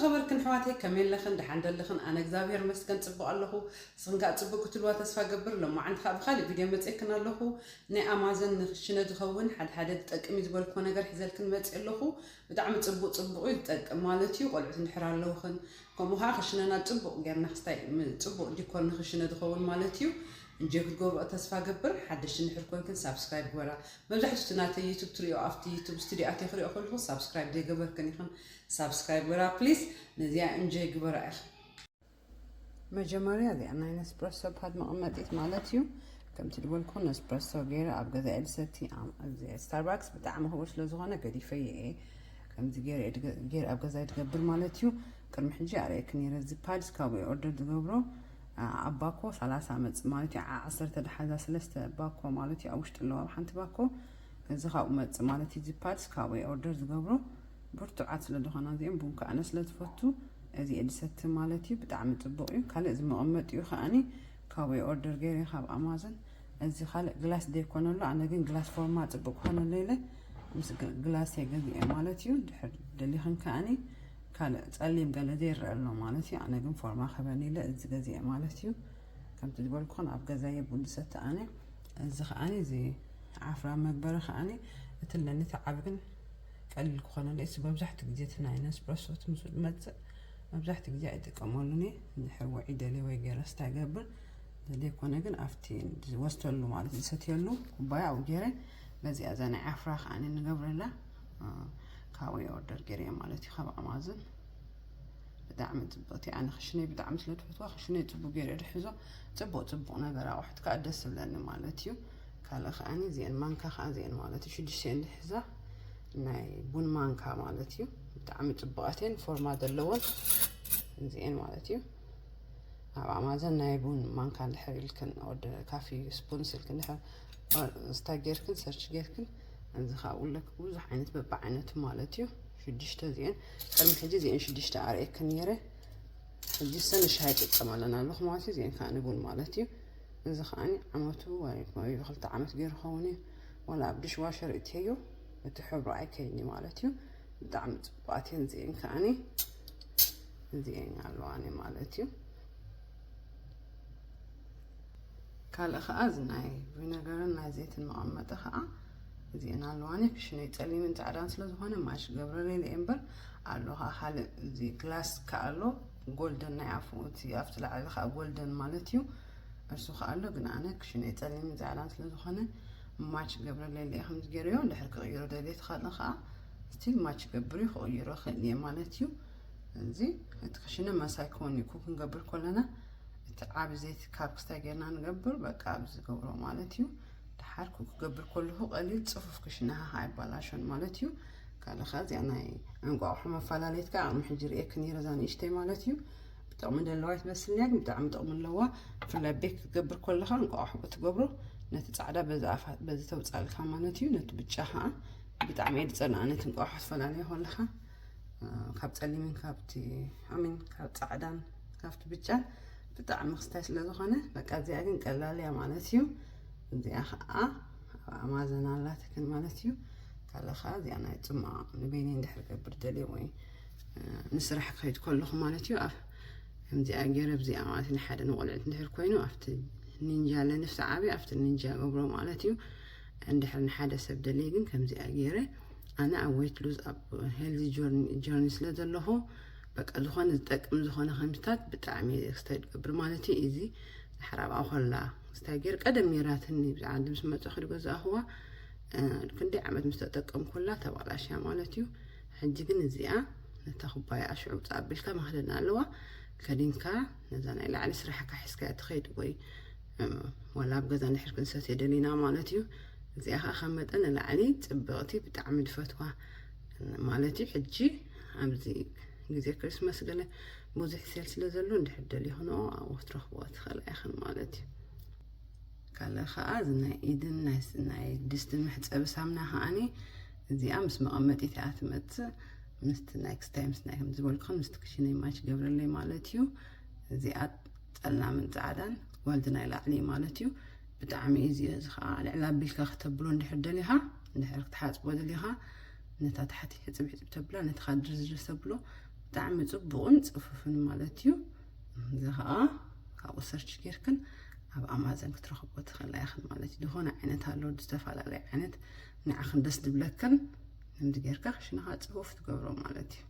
ከበርክን ኣሕዋተይ፣ ከመይ ኣለኽን? ደሓን ደለኽን? ኣነ እግዚኣብሔር መስገን ጽቡቕ ኣለኹ። ንስኽን ከኣ ጽቡቕ ክትልዋ ተስፋ ገብር። ሎማዓንቲ ከኣ ብኻልእ ቪድዮ መጽኤክን ኣለኹ። ናይ ኣማዘን ንክሽነ ዝኸውን ሓደ ሓደ ዝጠቅም እዩ ዝበልክዎ ነገር ሒዘልክን መጽእ ኣለኹ። ብጣዕሚ ጽቡቕ ጽቡቕ እዩ ዝጠቅም ማለት እዩ። ቆልዑት እንድሕር ኣለውኽን፣ ከምኡ ከኣ ክሽነና ጽቡቕ ጌርና ክስታይ፣ ም-፣ ጽቡቕ ዲኮር ንክሽነ ዝኸውን ማለት እዩ። እንጆይ ክትገብርኦ ተስፋ ገብር። ሓደሽ እንድሕር ኮንክን ሳብስክራይብ ግበራ። መብዛሕትኡ እቲ ናተይ ዩቱብ ትሪኦ ኣብቲ ዩቱብ ስቱዲዮ ኣትየ ክሪኦ ከለኹ ሳብስክራይብ ዘይገበርክን ኢኽን። ሳብስክራይብ ግበራ ፕሊዝ። ነዚኣ እንጆይ ግበራ ኢኽን። መጀመርያ እዚኣ ናይ ነስፕረሶ ፓድ መቐመጢት ማለት እዩ። ከምቲ ዝበልኩ ነስፕረሶ ገይረ ኣብ ገዛ እየ ዝሰቲ። ኣም-፣ እዚ ስታርባክስ ብጣዕሚ ክቡር ስለ ዝኾነ ገዲፈዮ እየ። ከምዚ ገይረ እየ ድገ-፣ ገይረ ኣብ ገዛ እየ ድገብር ማለት እዩ። ቅድሚ ሕጂ ኣርእየኪ ነይረ። እዚ ፓድ ስካብ እየ ኦርደር ዝገብሮ። ኣ-፣ ኣብ ባኮ ሰላሳ መጽእ ማለት እዩ። ዓ-፣ ዓሰርተ ደሓዛ ሰለስተ ባኮ ማለት እዩ። ኣብ ውሽጢ ኣለዋ ኣብ ሓንቲ ባኮ። እዚ ካብኡ መጽእ ማለት እዩ። እዚ ፓድ ስካብ እየ ኦርደር ዝገብሮ። ብርቱዓት ስለ ዝኾና እዚኦም ቡን ከኣ ኣነ ስለ ዝፈቱ እዚ እየ ዝሰቲ ማለት እዩ። ብጣዕሚ ጽቡቕ እዩ። ካልእ እዚ መቐመጢኡ ከኣኒ ካብ ኦርደር ገይረ ካብ ኣማዞን። እዚ ካልእ ግላስ ዘይኮነሉ፣ ኣነ ግን ግላስ ፎርማ ጽቡቕ ክኾነሉ ኢለ ምስ ግ-፣ ግላስ እየ ገዚኤ ማለት እዩ። ድሕር ደሊኽን ከኣኒ ካልእ ጸሊም ገለ ዘይረአ ኣሎ ማለት እዩ። ኣነ ግን ፎርማ ክበኒ ኢለ እዚ ገዚኤ ማለት እዩ። ከምቲ ዝበልኩኹን ኣብ ገዛየ ቡን ዝሰቲ ኣነ። እዚ ከኣኒ እዚ ዓፍራ መግበሪ ከኣኒ እቲ ለኒ እቲ ዓቢ ግን ቀሊል ክኾነለይ። እሱ መብዛሕትኡ ግዜ እቲ ናይ ነስፕረሶ እቲ ምስኡ ዝመጽእ መብዛሕትኡ ግዜ ኣይጥቀመሉን እየ። እንድሕር ውዒ ደልየ ወይ ገይረ ስታይ ገብር፣ ዘይኮነ ግን ኣብቲ ዝወስተሉ ማለት ዝሰትየሉ ኩባያ ኣብኡ ገይረ በዚኣ እዛ ናይ ዓፍራ ከኣኒ ንገብረላ፣ እ፣ ካብኡ ኦርደር ገይረ ማለት እዩ ካብ ኣማዞን። ብጣዕሚ ጽብቕቲ። ኣነ ክሽነይ ብጣዕሚ ስለ ትፈትዋ ክሽነይ ጽቡቕ ገይረ ድሕዞ። ጽቡቕ ጽቡቕ ነገር ኣቑሑት ከኣ ደስ ዝብለኒ ማለት እዩ። ካልእ ከኣኒ እዚአን ማንካ ከኣ እዚአን ማለት እዩ። ሽዱሽተ እየን ድሕዛ ናይ ቡን ማንካ ማለት እዩ። ብጣዕሚ ጽቡቓት እየን፣ ፎርማ ዘለወን እዚአን ማለት እዩ። ኣብ ኣማዞን ናይ ቡን ማንካ እንድሕር ኢልክን ኦርደር ካፊ ስፑንስ ኢልክን እንድሕር ስታይ ጌርክን ሰርች ጌርክን እዚ ከኣ ውለክ ብዙሕ ዓይነት በብዓይነቱ ማለት እዩ። ሽዱሽተ እዚአን ቅድሚ ሕጂ እዚአን ሽዱሽተ ኣርእየክን ነይረ። ሕጂ ሰ ንሻሂ ይጥቀመለን ኣለኹ ማለት እዩ። እዚአን ከኣ ንቡን ማለት እዩ። እዚ ከኣኒ ዓመቱ ወይ ወይ ክልተ ዓመት ገይሩ ክኸውን እዩ። ዋላ ኣብ ድሽ ዋሸር እትየዮ እቲ ሕብሩ ኣይከይኒ ማለት እዩ። ብጣዕሚ ጽቡቓት እየን እዚአን ከኣኒ። እዚአን ኣለዋኒ ማለት እዩ። ካልእ ከኣ እዚ ናይ ቪነገርን ናይ ዘይትን መቐመጢ ከኣ እዚአን ኣለዋኒ። ክሽነይ ጸሊምን ጻዕዳን ስለ ዝኾነ ማች ገብረለይ እምበር ኣሎ ከኣ ካልእ እዚ ግላስ ከኣ ኣሎ። ጎልደን ናይ ኣፉ እቲ ኣብቲ ላዕሊ ከኣ ጎልደን ማለት እዩ። እሱ ከኣ ኣሎ ግን ኣነ ክሽነይ ጸሊምን ጻዕዳን ስለ ዝኾነ ማች ገብረለይ እየ ከምዚ ገይረዮ። እንድሕር ክቕይሮ ደልየ እቲ ካልእ ከኣ ስቲል ማች ገብር እዩ፣ ክቕይሮ ክእል እየ ማለት እዩ። እዚ እቲ ክሽነ መሳይ ክኸውን እዩ። ኩክ ክንገብር ከለና እቲ ዓቢ ዘይቲ ካብ ክስታይ ጌርና ንገብር፣ በቃ ኣብዚ ገብሮ ማለት እዩ። ደሓር ኩክ ክገብር ከለኹ ቀሊል ጽፉፍ ክሽነ ሃሃ ኣይባላሾን ማለት እዩ። ካልእ ከኣ እዚኣ ናይ እንቋቑሖ መፈላለይት ከኣ ቅድሚ ሕጂ ርእየኪ ነይረ እዛ ንእሽተይ ማለት እዩ። ብጥቕሚ ደለዋ ኣይትመስልንያ፣ ግን ብጣዕሚ ጥቕሚ ኣለዋ። ብፍላይ ቤክ ክትገብር ከለኻ እንቋቑሖ ክትገብሮ ነቲ ጻዕዳ በዚ ኣፋ-፣ በዚ ተውጻልካ ማለት እዩ። ነቲ ብጫ ከኣ ብጣዕሚ እየ ዝጸልኣ ነቲ እንቋቑሖ ትፈላለዮ ከለኻ። እ፣ ካብ ጸሊምን ካብቲ፣ ኣሚን፣ ካብ ጻዕዳን ካብቲ ብጫን ብጣዕሚ ክስታይ ስለ ዝኾነ፣ በቃ እዚኣ ግን ቀላል እያ ማለት እዩ። እዚኣ ኸዓ ኣብ ኣማዘን ኣላትክን ማለት እዩ። ካልእ ኸዓ እዚኣ ናይ ጽማቕ ንበይነይ እንድሕር ገብር ደልየ ወይ፣ እ፣ ንስራሕ ክኸይድ ከለኹ ማለት እዩ። ኣብ ከምዚኣ ገይረ ብዚኣ ማለት ንሓደ ንቆልዑት እንድሕር ኮይኑ ኣብቲ ኒንጃ ለንፍቲ ዓብዩ ኣብቲ ኒንጃ ገብሮ ማለት እዩ። እንድሕር ንሓደ ሰብ ደልየ ግን ከምዚኣ ገይረ ኣነ ኣብ ዌት ሉዝ ኣብ ሄልዚ ጆርኒ፣ ጆርኒ ስለ ዘለኹ በቃ ዝኾነ ዝጠቅም ዝኾነ ከምታት ብጣዕሚ እየ ክስታይ ዝገብር ማለት እዩ። እዚ ድሕር ኣብኣ ኮላ ክስታይ ገይር ቀደም ነይራትኒ ብዛዕባ ምስ መፀኹ ዝገዛእኽዋ፣ እ፣ ክንደይ ዓመት ምስ ተጠቀምኩላ ተባላሽያ ማለት እዩ። ሕጂ ግን እዚኣ ነታ ኩባያ ሽዑ ውፅእ ኣቢልካ መኽደን ኣለዋ። ከዲንካ ነዛ ናይ ላዕሊ ስራሕካ ሒዝካ ትኸይድ ወይ፣ እ፣ ወላ ኣብ ገዛ እንድሕር ክንሰትዮ ደሊና ማለት እዩ። እዚኣ ከዓ ካብ መጠን ንላዕሊ ፅብቕቲ ብጣዕሚ ዝፈትዋ ማለት እዩ። ሕጂ ኣብዚ ግዜ ክርስመስ ገለ ብዙሕ ሴል ስለ ዘሎ እንድሕር ደሊኽንኦ ኣብኡ ክትረኽብኦ ትኽእላ ኢኽን ማለት እዩ። ካልእ ከዓ እዚ ናይ ኢድን ናይ ስ-፣ ናይ ድስትን መሕፀቢ ሳምና ከዓኒ እዚኣ ምስ መቐመጢት እያ ትመፅእ። ምስቲ ናይ ክስታይ ምስ ናይ ከምዚ ዝበልኩኽን ምስቲ ክሽነይ ማች ገብረለይ ማለት እዩ። እዚኣ ፀላምን ፃዕዳን ጎልድ ናይ ላዕሊ ማለት እዩ። ብጣዕሚ ኢዚ እዩ። እዚ ከዓ ልዕል ኣቢልካ ክተብሎ እንድሕር ደሊኻ፣ እንድሕር ክትሓፅቦ ደሊኻ ነታ ታሕቲ ሕፅብ ሕፅብ ተብላ ነቲ ከዓ ድርዝርዝ ተብሎ ብጣዕሚ ጽቡቕን ጽፉፍን ማለት እዩ። እዚ ኸዓ ካብኡ ሰርች ጌርክን ኣብ ኣማዘን ክትረኽቦ ትኽእላ ኢኽን ማለት እዩ። ዝኾነ ዓይነት ኣሎ፣ ዝተፈላለየ ዓይነት ንዓኽን ደስ ዝብለክን ከምዚ ጌርካ ክሽንኻ ጽፉፍ ትገብሮ ማለት እዩ።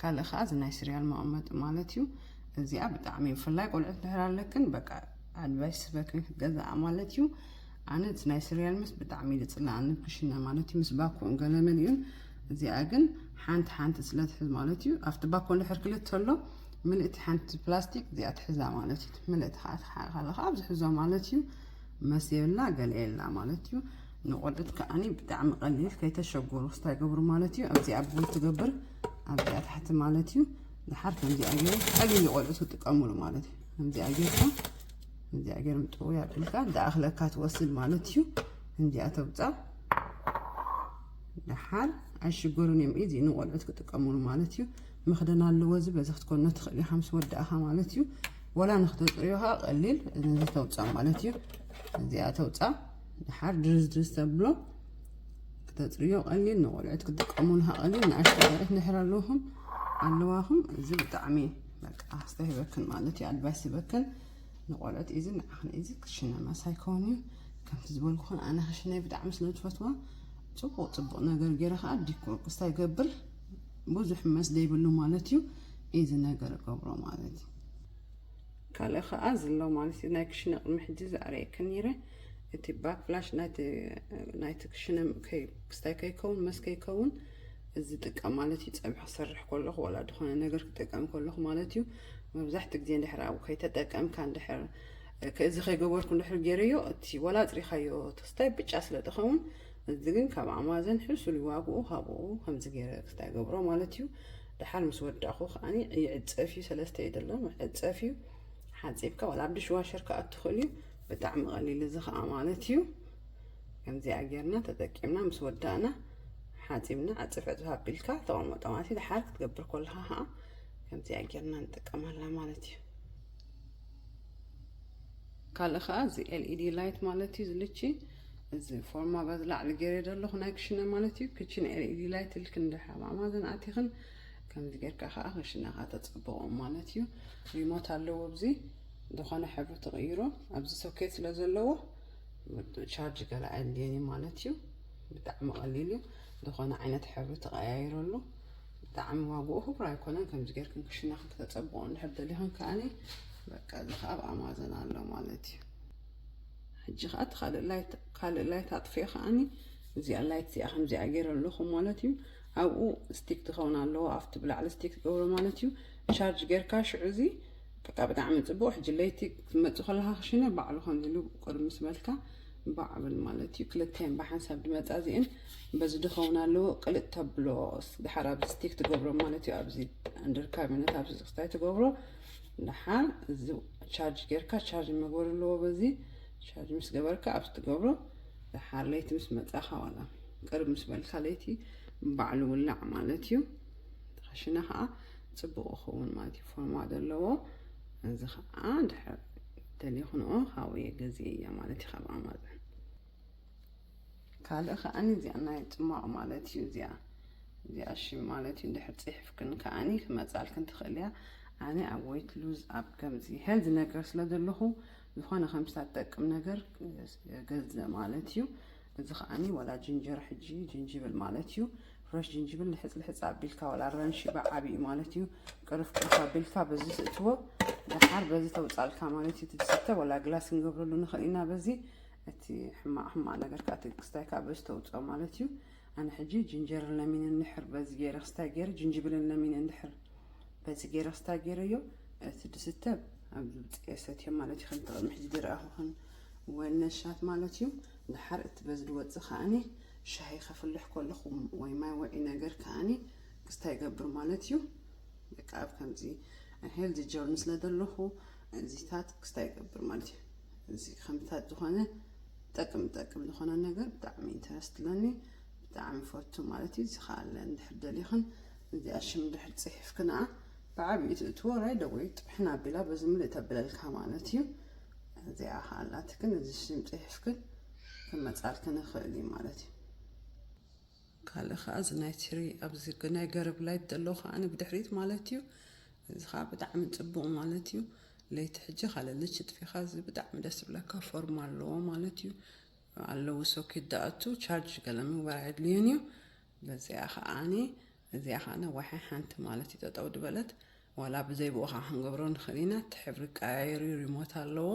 ካልእ ኸዓ እዚ ናይ ስሪያል መቐመጢ ማለት እዩ። እዚኣ ብጣዕሚ ብፍላይ ቆልዑት ድሕር ኣለክን በቃ ኣድቫይስ ስበክን ክትገዛኣ ማለት እዩ። ኣነ እቲ ናይ ስሪያል ምስ ብጣዕሚ እዩ ዝፅላኣኒ ክሽነ ማለት እዩ፣ ምስ ባኮን ገለ መሊኡን። እዚኣ ግን ሓንቲ ሓንቲ ስለ ትሕዝ ማለት እዩ። ኣብቲ ባኮ እንድሕር ክልተ ኣሎ፣ ምልእቲ ሓንቲ ፕላስቲክ እዚኣ ትሕዛ ማለት እዩ። ምልእቲ ከዓ ትሓ-፣ ካልእ ከዓ ኣብዚ ሕዞ ማለት እዩ። መስ የብላ ገለ የላ ማለት እዩ። ንቆልዑት ከዓኒ ብጣዕሚ ቀሊል፣ ከይተሸጎሩ ክስታይ ገብሩ ማለት እዩ። ኣብዚኣ ቡን ትገብር፣ ኣብዚኣ ታሕቲ ማለት እዩ። ድሓር ከምዚኣ ገይሩ ቀሊል ቆልዑት ክጥቀሙሉ ማለት እዩ። ከምዚኣ ጌርካ፣ ከምዚኣ ገይሩ ምጥው ያብልካ፣ ዝኣኽለካ ትወስድ ማለት እዩ። ከምዚኣ ተውፃ፣ ድሓር ኣይሽገሩን እዮም። እዚ ንቆልዑት ክጥቀሙሉ ማለት እዩ። መኽደን ኣለዎ፣ እዚ በዚ ክትኮኖ ትኽእል ኢኻ ምስ ወዳእኻ ማለት እዩ። ወላ ንክተፅርዮ ኸዓ ቀሊል፣ ነዚ ተውፃ ማለት እዩ። እዚኣ ተውፃ፣ ድሓር ድርዝ ድርዝ ተብሎ፣ ክተፅርዮ ቀሊል፣ ንቆልዑት ክጥቀሙሉ ኸዓ ቀሊል። ንኣሽቱ ቆልዑት እንድሕር ኣለኹም፣ ኣለዋኹም፣ እዚ ብጣዕሚ በቃ ኣስተይ ይበክን ማለት እዩ፣ ኣድቫይስ ይበክን። ንቆልዑት ኢዚ ንዓኽን ኢዚ ክሽነ መሳይ ከውን እዩ። ከምቲ ዝበልኩኽን ኣነ ክሽነይ ብጣዕሚ ስለ ዝፈትዋ፣ ጽቡቕ ጽቡቕ ነገር ገይረ ኸዓ ዲኮር ክስታይ ገብር፣ ብዙሕ መስ ዘይብሉ ማለት እዩ። ኢዚ ነገር ገብሮ ማለት እዩ። ካልእ ኸዓ ዝሎ ማለት እዩ፣ ናይ ክሽነ ቅድሚ ሕጂ ዝኣረየክን ነይረ። እቲ ባክፍላሽ ናይቲ፣ ናይቲ ክሽነ ከይ-፣ ክስታይ ከይከውን፣ መስ ከይከውን፣ እዚ ጥቀም ማለት እዩ። ጸብሒ ክሰርሕ ከለኹ፣ ዋላ ዝኾነ ነገር ክጥቀም ከለኹ ማለት እዩ። መብዛሕትኡ ግዜ እንድሕር ኣብኡ ከይተጠቀምካ እንድሕር፣ ከ-፣ እዚ ከይገበርኩ እንድሕር ገይረዮ፣ እቲ ዋላ ኣጽሪኻዮ ክስታይ ብጫ ስለ ዝኸውን፣ እዚ ግን ካብ ኣማዘን ሕሱል እዩ ዋግኡ፣ ካብኡ ከምዚ ገይረ ክስታይ ገብሮ ማለት እዩ። ድሓር ምስ ወዳእኹ ከዓኒ ይዕጸፍ እዩ፣ ሰለስተ እዩ ዘሎ፣ ይዕጸፍ እዩ። ሓጺብካ ዋላ ኣብ ድሽዋሸር ክኣቱ ይኽእል እዩ። ብጣዕሚ ቀሊል እዚ ከኣ ማለት እዩ። ከምዚኣ ጌርና ተጠቂምና ምስ ወዳእና ሓጺብና ዕጽፍ ዕጽፍ ኣቢልካ ተቐመጦ ማለት እዩ። ድሓር ክትገብር ከለኻ ከኣ ከምዚኣ ጌርና ንጥቀመላ ማለት እዩ። ካልእ ከኣ እዚ ኤል ኢ ዲ ላይት ማለት እዩ፣ ዝልቺ እዚ ፎርማ በዚ ላዕሊ ገይረ ዘለኹ ናይ ክሽነ ማለት እዩ። ክችን ኤል ኢ ዲ ላይት ኢልክን ድሓር ኣብ ኣማዘን ኣቲኽን ከምዚ ጌርካ ከኣ ክሽነኻ ተጸብቖ ማለት እዩ። ሪሞት ኣለዎ፣ ኣብዚ ዝኾነ ሕብሪ ትቕይሮ። ኣብዚ ሶኬት ስለ ዘለዎ ቻርጅ ገለ ኣየድልየን እዩ ማለት እዩ። ብጣዕሚ ቀሊል እዩ። ዝኾነ ዓይነት ሕብሪ ተቐያይረሉ። ብጣዕሚ ዋግኡ ክቡር ኣይኮነን። ከምዚ ጌርክን ክሽነኽን ክተጸብቖ እንድሕር ደሊኽን ከኣኒ በቃ እዚ ከኣ ኣብ ኣማዘን ኣሎ ማለት እዩ። ሕጂ ከኣ እቲ ካልእ ላይት፣ ካልእ ላይት ኣጥፍኤ ከኣኒ እዚኣ ላይት እዚኣ ከምዚኣ ገይረ ኣለኹ ማለት እዩ። ኣብኡ ስቲክ ትኸውን ኣለዎ፣ ኣብቲ ብላዕሊ ስቲክ ትገብሮ ማለት እዩ። ቻርጅ ጌርካ ሽዑ እዚ በቃ ብጣዕሚ ጽቡቕ። ሕጂ ለይቲ ክትመጽእ ከለኻ ክሽነ ባዕሉ ከምዚ ኢሉ ቅርብ ምስ በልካ ባዕ ብል ማለት እዩ። ክልተን ብሓንሳብ ዝመጻ እዚአን በዚ ድኸውን ኣለዎ። ቅልጥ ተብሎ ድሓር ኣብዚ ስቲክ ትገብሮ ማለት እዩ። ኣብዚ ኣንደር ካቢነት ኣብዚ ክስታይ ትገብሮ። ድሓር እዚ ቻርጅ ጌርካ ቻርጅ መግበር ኣለዎ። በዚ ቻርጅ ምስ ገበርካ ኣብዚ ትገብሮ። ድሓር ለይቲ ምስ መጻኻ ዋላ ቅርብ ምስ በልካ ለይቲ ባዕሉ ውላዕ ማለት እዩ። ክሽነ ኸዓ ጽቡቕ ክኸውን ማለት እዩ። ፎርማ ዘለዎ እዚ ኸዓ ድሕር ደሊኹንኦ ካብኡ እየ ገዚኤያ ማለት እዩ፣ ካብ ኣማዘን። ካልእ ከዓኒ እዚኣ ናይ ጽሟቕ ማለት እዩ። እዚኣ፣ እዚኣ ሽም ማለት እዩ። እንድሕር ጽሒፍክን ከዓኒ ክመጻልክን ትኽእል እያ። ኣነ ኣብ ዌይት ሉዝ፣ ኣብ ከምዚ ሄልዝ ነገር ስለ ዘለኹ፣ ዝኾነ ከምስታ ትጠቅም ነገር ገዝእ ማለት እዩ። እዚ ከዓኒ ዋላ ጅንጀር፣ ሕጂ ጅንጅብል ማለት እዩ። ፍረሽ ጅንጅብል ልሕጽ ልሕጽ ኣቢልካ፣ ዋላ ኣራንሺ ብዓቢኡ ማለት እዩ። ቅርፍ ቅርፍ ኣቢልካ በዚ ትእትዎ፣ ደሓር በዚ ተውጻልካ ማለት እዩ። እቲ ዝስተ ዋላ ግላስ ክንገብረሉ ንኽእል ኢና በዚ። እቲ ሕማቕ ሕማቕ ነገር ከኣ እቲ ክስታይ ከኣ በዚ ተውጽኦ ማለት እዩ። ኣነ ሕጂ ጅንጀርን ለሚንን እንድሕር በዚ ገይረ ክስታይ ገይረ፣ ጅንጅብልን ለሚንን እንድሕር በዚ ገይረ ክስታይ ገይረዮ፣ እቲ ድስተ ኣብ ዝብጽኤ ሰትዮ ማለት እዩ። ከምቲ ቅድሚ ሕጂ ዝረኣኹኽን ወይኒ ሻት ማለት እዩ። ደሓር እቲ በዚ ዝወጽእ ከኣኒ ሻሂ ከፍልሕ ከለኹ ወይ ማይ ውዒ ነገር ከኣኒ ክስታይ ይገብር ማለት እዩ። በቃ ኣብ ከምዚ ሄልዚ ጆርኒ ስለ ዘለኹ እዚታት ክስታይ ይገብር ማለት እዩ። እዚ ከምታት ዝኾነ ጠቅም ጠቅም ዝኾነ ነገር ብጣዕሚ ኢንተረስት ኣለኒ፣ ብጣዕሚ ፈቱ ማለት እዩ። እዚ ከኣለ እንድሕር ደሊኽን እዚኣ ሽም እንድሕር ጽሒፍክንኣ ብዓቢኡ ትእትዎ ራይ ደወይ ጥሕን ኣቢላ በዚ ምልእ ተብለልካ ማለት እዩ። እዚኣ ከኣላትክን እዚ ሽም ጽሒፍክን ክመጻልክን ይኽእል እዩ ማለት እዩ። ካልእ ከዓ እዚ ናይ ትሪ ኣብዚ ናይ ገረብ ላይት ዘሎ ከዓ ብድሕሪት ማለት እዩ። እዚ ከዓ ብጣዕሚ ፅቡቕ ማለት እዩ። ለይቲ ሕጂ ካልእ ልች ጥፊኻ እዚ ብጣዕሚ ደስ ዝብለካ ፎርም ኣለዎ ማለት እዩ። ኣለዉ ሶኬት ደኣቱ ቻርጅ ገለ ምግባር ኣየድልዮን እዩ። በዚኣ ከዓኒ እዚኣ ከዓ ነዋሒ ሓንቲ ማለት እዩ ጠጠው ድበለት። ዋላ ብዘይ ብኡ ከዓ ክንገብሮ ንኽእል ኢና። እቲ ሕብሪ ቀያየር እዩ። ሪሞት ኣለዎ።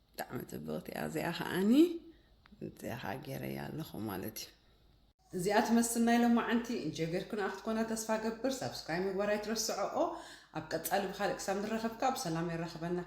ብጣዕሚ ፅብቕቲ እያ። እዚኣ ከዓኒ እዚኣ ከዓ ገይረያ ኣለኹ ማለት እዩ። እዚኣ ትመስል ናይ ሎማዓንቲ። እንጆ ጌርኩና ክትኮና ተስፋ ገብር። ሳብስክራይብ ምግባር ኣይትረስዐኦ። ኣብ ቀፃሊ ብካልእ ክሳብ ንራኸብ ከዓ ብሰላም የራኽበና።